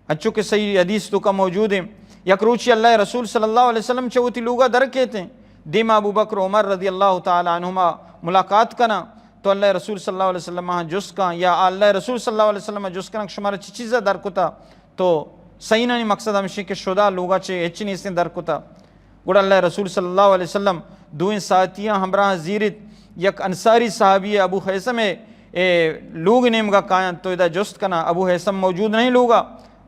انچو کہ صحیح حدیث توکا موجود ایں، یک روچی اللہ رسول صلی اللہ علیہ وسلم چہ وتی لوگا در کیت ایں، دیما ابو بکر عمر رضی اللہ تعالی عنہما ملاقات کنا، تو اللہ رسول صلی اللہ علیہ وسلم آہاں جست کن، یا اللہ رسول صلی اللہ علیہ وسلم جست کن کہ شمارا چی چیزا در کتا؟ تو سئینانی مقصد ہمشی کہ شدا لوگا چہ ہچ نیستیں در کتا۔ گڑا اللہ رسول صلی اللہ علیہ وسلم دوئیں ساتیاں ہمراہ زیرت، یک انصاری صحابی ابو خیثم اے لوگ نیمگا کایاں، تو ادا جست کنا، ابو خیثم موجود نہیں لوگا۔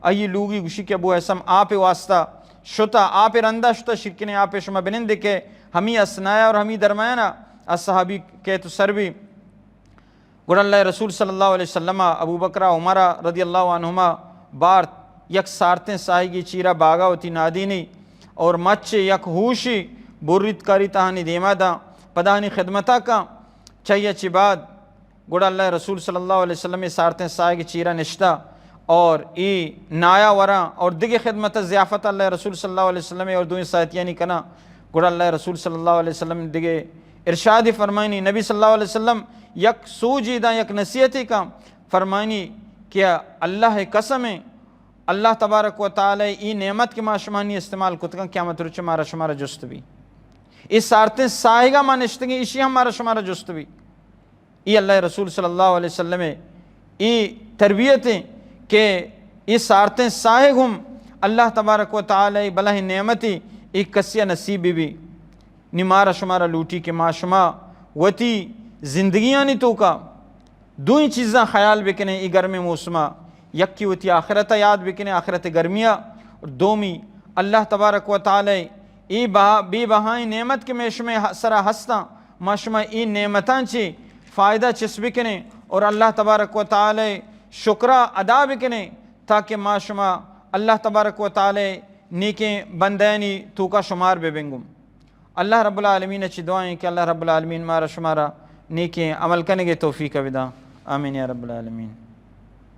آئی لوگی گوشی کہ ابو خیثم آپ واسطہ شتا، آپ رندا شتا، شرکنے آپ شما بنندے کہ ہمی اسنایا اور ہمی درمیانا آ صحابی کیت و سر بی۔ گڑا اللہ رسول صلی اللہ علیہ وسلم ابو بکر عمر رضی اللہ عنہما بارت، یک سارتیں ساہگی چیرا باگا وتی نادینی اور مچ یک ہوشی بریت کاری تہانی دیما داں، پدانی خدمتا کاں۔ چہ چی بعد گڑا اللہ رسول صلی اللہ علیہ وسلم اے سارتیں ساہگی چیرا نشتا اور ای نایا وراں اور دگہ خدمت ضیافت اللہ رسول صلی اللہ علیہ وسلم اور دوئیں ساتیانی کنا۔ گڑا اللہ رسول صلی اللہ علیہ وسلم دگہ ارشاد فرمائنی، نبی صلی اللہ علیہ وسلم یک سوجی داں، یک نصیحتی کا، فرمائنی کہ اللہ قسم ایں، اللہ تبارک و تعالی ای نعمت کہ ما شمانی استعمال کتگاں، قیامت روچ مارا شمارا جست بی۔ ای سارتیں ساہگا ما نشتگیں، ایشی ہم مارا شمارا جست بی۔ ای اللہ رسول صلی اللہ علیہ وسلم ای تربیت ایں کہ ای سارتیں ساہگ ہم اللہ تبارک و تعالی بلاہیں نعمتی ای کسیا نصیب بی بی۔ نی مارا شمارا لوٹی کہ ما شما وتی زندگیانی توکا دوئیں چیزاں خیال بکنیں، ای گرمیں موسما یکی وتی آخرتا یاد بکنیں، آخرت گرمیا، اور دومی اللہ تبارک و تعالی ای بہا، بے بہائیں نعمت کہ میں شمے سرا ہستاں، ما شما ای نعمتاں چی فائدہ چس بکنیں اور اللہ تبارک و تعالی شکرا ادا بکنیں، تاکہ ما شما اللہ تبارک و تعالی نیکیں بندیانی توکا شمار بہ بنگم۔ اللہ رب العالمین چی دعائیں کہ اللہ رب العالمین مارا شمارا نیکیں عمل کنگے توفیق بدا۔ آمین یا رب العالمین۔